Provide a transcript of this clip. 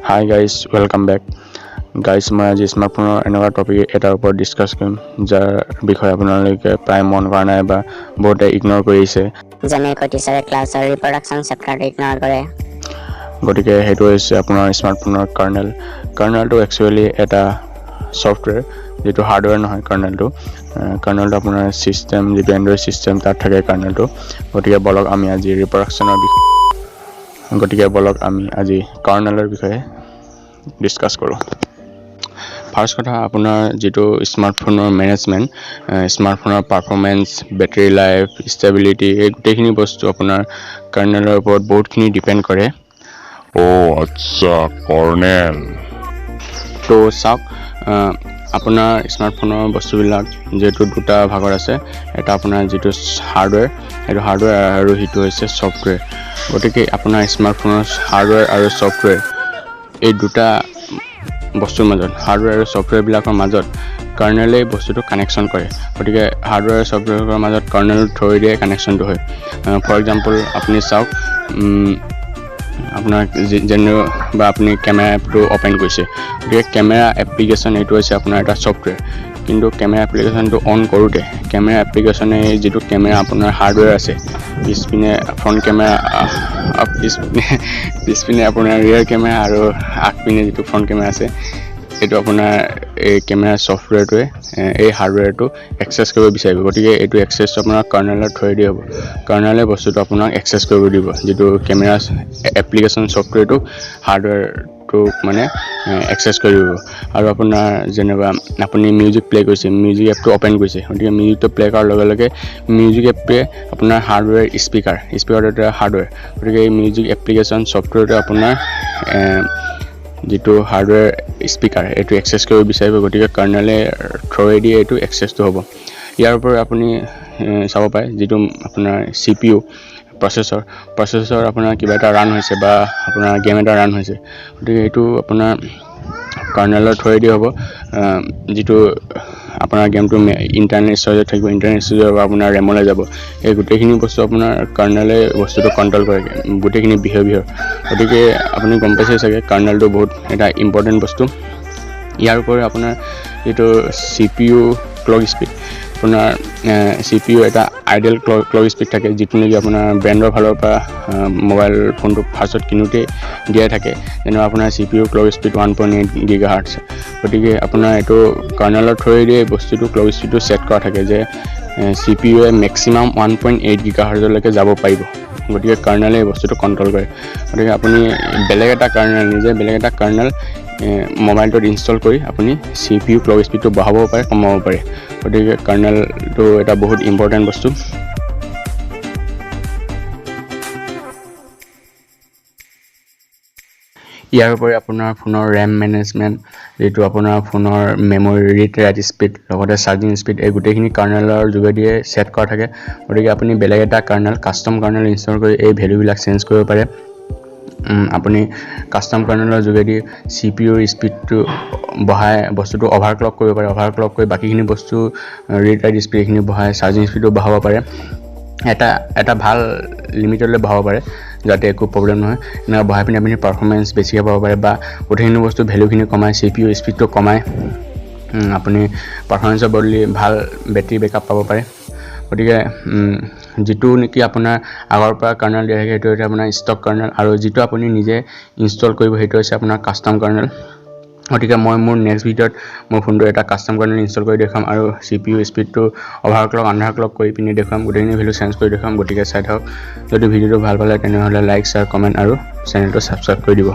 Hi guys, welcome back guys. মই আজি স্মাৰ্টফোনৰ এনেকুৱা টপিক এটাৰ ওপৰত ডিছকাছ কৰিম, যাৰ বিষয়ে আপোনালোকে প্ৰায় মন কৰা নাই বা বহুতে ইগন'ৰ কৰিছে। যেনেকৈ টিচাৰে ক্লাছৰ ৰিপ্ৰডাকশ্যন চেপ্টাৰটো ইগন'ৰ কৰে। গতিকে সেইটো হৈছে আপোনাৰ স্মাৰ্টফোনৰ কাৰ্নেল। কাৰ্নেলটো একচুৱেলি এটা ছফ্টৱেৰ, যিটো হাৰ্ডৱেৰ নহয়। কাৰ্নেলটো আপোনাৰ ছিষ্টেম, যিটো এণ্ড্ৰইড ছিষ্টেম, তাত থাকে কাৰ্নেলটো। গতিকে বলক আমি আজি কাৰ্নেলৰ বিষয়ে ডিছকাছ কৰোঁ। ফাৰ্ষ্ট কথা, আপোনাৰ যিটো স্মাৰ্টফোনৰ মেনেজমেণ্ট, স্মাৰ্টফোনৰ পাৰফৰ্মেঞ্চ, বেটেৰী লাইফ, ষ্টেবিলিটি, এই গোটেইখিনি বস্তু আপোনাৰ কাৰ্নেলৰ ওপৰত বহুতখিনি ডিপেণ্ড কৰে। অ' আচ্ছা, কৰ্নেল। তো চাওক, আপোনাৰ স্মাৰ্টফোনৰ বস্তুবিলাক যিহেতু দুটা ভাগত আছে, এটা আপোনাৰ যিটো হাৰ্ডৱেৰ, সেইটো হাৰ্ডৱেৰ আৰু সিটো হৈছে ছফ্টৱেৰ। গতিকে আপোনাৰ স্মাৰ্টফোনৰ হাৰ্ডৱেৰ আৰু ছফ্টৱেৰ, এই দুটা বস্তুৰ মাজত, হাৰ্ডৱেৰ আৰু ছফ্টৱেৰবিলাকৰ মাজত কাৰ্নেলেই বস্তুটো কানেকশ্যন কৰে। গতিকে হাৰ্ডৱেৰ আৰু ছফ্টৱেৰৰ মাজত কাৰ্নেল থ্ৰুৱেদিয়ে কানেকশ্যনটো হয়। ফৰ এক্সাম্পল, আপুনি চাওক, আপোনাৰ যেনে বা আপুনি কেমেৰা এপটো অ'পেন কৰিছে। গতিকে কেমেৰা এপ্লিকেশ্যন, এইটো হৈছে আপোনাৰ এটা ছফ্টৱেৰ। কিন্তু কেমেৰা এপ্লিকেশ্যনটো অন কৰোঁতে কেমেৰা এপ্লিকেশ্যনে যিটো কেমেৰা আপোনাৰ হাৰ্ডৱেৰ আছে, পিছপিনে ফ্ৰণ্ট কেমেৰা, পিছপিনে আপোনাৰ ৰিয়াৰ কেমেৰা আৰু আগপিনে যিটো ফ্ৰণ্ট কেমেৰা আছে, এইটো আপোনাৰ এই কেমেৰা ছফ্টৱেৰটোৱে এই হাৰ্ডৱেৰটো এক্সেছ কৰিব বিচাৰিব। গতিকে এইটো এক্সেছটো আপোনাৰ কাৰ্নেলৰ থ্ৰুৱেদি হ'ব। কাৰ্নেলে বস্তুটো আপোনাক এক্সেছ কৰিব দিব, যিটো কেমেৰা এপ্লিকেশ্যন ছফ্টৱেৰটো হাৰ্ডৱেৰটোক মানে এক্সেছ কৰি দিব। আৰু আপোনাৰ যেনিবা আপুনি মিউজিক প্লে' কৰিছে, মিউজিক এপটো অ'পেন কৰিছে। গতিকে মিউজিকটো প্লে' কৰাৰ লগে লগে মিউজিক এপটোৱে আপোনাৰ হাৰ্ডৱেৰ স্পীকাৰ, স্পীকাৰটো এটা হাৰ্ডৱেৰ। গতিকে এই মিউজিক এপ্লিকেশ্যন ছফ্টৱেৰটোৱে আপোনাৰ যিটো হাৰ্ডৱেৰ স্পীকাৰ, এইটো এক্সেছ কৰিব বিচাৰিব। গতিকে কাৰ্নেলে থ্ৰুৱেদি এইটো এক্সেছটো হ'ব। ইয়াৰ উপৰিও আপুনি চাব পাৰে, যিটো আপোনাৰ চিপিইউ প্ৰচেছৰ, প্ৰচেছৰ আপোনাৰ কিবা এটা ৰান হৈছে বা আপোনাৰ গেম এটা ৰান হৈছে। গতিকে এইটো আপোনাৰ কাৰ্নেলৰ থ্ৰুৱেদি হ'ব। যিটো আপোনাৰ গেমটো ইণ্টাৰনেল ষ্ট'ৰেজত থাকিব, ইণ্টাৰনেল ষ্ট'ৰেজৰ পৰা আপোনাৰ ৰেমলৈ যাব। এই গোটেইখিনি বস্তু আপোনাৰ কাৰ্নেলে বস্তুটো কণ্ট্ৰল কৰে, গোটেইখিনি বিহেভিয়ৰ। গতিকে আপুনি গম পাইছে চাগে, কাৰ্নেলটো বহুত এটা ইম্পৰ্টেণ্ট বস্তু। ইয়াৰ উপৰিও আপোনাৰ যিটো চিপিইউ ক্লক স্পীড, আপোনাৰ চিপিইউ এটা আইডেল ক্লক স্পীড থাকে, যিটো নেকি আপোনাৰ ব্ৰেণ্ডৰ ফালৰ পৰা মোবাইল ফোনটো ফাৰ্ষ্টত কিনোতেই দিয়াই থাকে। যেনিবা আপোনাৰ CPU clock speed 1.8 gigahertz। গতিকে আপোনাৰ এইটো কাৰ্নেলৰ থ্ৰুৱেদি বস্তুটো ক্লক স্পীডটো ছেট কৰা থাকে যে চিপিইউৱে মেক্সিমাম 1.8 গিগা হাৰ্টজলৈকে যাব পাৰিব। গতিকে কাৰ্নেলে এই বস্তুটো কণ্ট্ৰল কৰে। গতিকে আপুনি বেলেগ এটা কাৰ্নেল, নিজে বেলেগ এটা কাৰ্নেল মোবাইলটোত ইনষ্টল কৰি আপুনি চিপিইউ ক্লক স্পীডটো বঢ়াব পাৰে, কমাব পাৰে। গতিকে কাৰ্নেলটো এটা বহুত ইম্পৰ্টেণ্ট বস্তু। ইয়াৰ উপৰি আপোনাৰ ফোনৰ ৰেম মেনেজমেণ্ট, যিটো আপোনাৰ ফোনৰ মেমৰি, ৰিড ৰাইট স্পীড, লগতে চাৰ্জিং স্পীড, এই গোটেইখিনি কাৰ্নেলৰ যোগেদিয়ে ছেট কৰা থাকে। গতিকে আপুনি বেলেগ এটা কাৰ্নেল, কাষ্টম কাৰ্নেল ইনষ্টল কৰি এই ভেলুবিলাক চেঞ্জ কৰিব পাৰে। আপুনি কাষ্টম কাৰ্নেলৰ যোগেদি চিপিইউৰ স্পীডটো বঢ়াই বস্তুটো অভাৰ ক্লক কৰিব পাৰে। অভাৰ ক্লক কৰি বাকীখিনি বস্তু, ৰিড ৰাইট স্পীড, এইখিনি বঢ়াই চাৰ্জিং স্পীডো বঢ়াব পাৰে। এটা এটা ভাল লিমিটলৈ বঢ়াব পাৰে, যাতে একো প্ৰব্লেম নহয়। এনেকৈ বঢ়াই পিনি আপুনি পাৰফৰ্মেঞ্চ বেছিকৈ পাব পাৰে বা গোটেইখিনি বস্তু ভেলুখিনি কমাই, চিপিইউ স্পীডটো কমাই আপুনি পাৰফৰ্মেঞ্চৰ বদলি ভাল বেটেৰী বেকআপ পাব পাৰে। গতিকে যিটো নেকি আপোনাৰ আগৰ পৰা কাৰ্নেল দিয়া থাকে, সেইটো হৈছে আপোনাৰ ষ্টক কাৰ্নেল আৰু যিটো আপুনি নিজে ইনষ্টল কৰিব, সেইটো হৈছে আপোনাৰ কাষ্টম কাৰ্নেল। গতিকে মই মোৰ নেক্সট ভিডিঅ'ত মোৰ ফোনটো এটা কাষ্টম কাৰ্নেল ইনষ্টল কৰি দেখুৱাম আৰু চিপিইউ স্পীডটো অভাৰ ক্লক, আণ্ডাৰ ক্লক কৰি পিনি দেখুৱাম, গোটেইখিনি ভেলু চেঞ্জ কৰি দেখুৱাম। গতিকে চাই থাকক। যদি ভিডিঅ'টো ভাল পালে, তেনেহ'লে লাইক, শ্বেয়াৰ, কমেণ্ট আৰু চেনেলটো ছাবস্ক্ৰাইব কৰি দিব।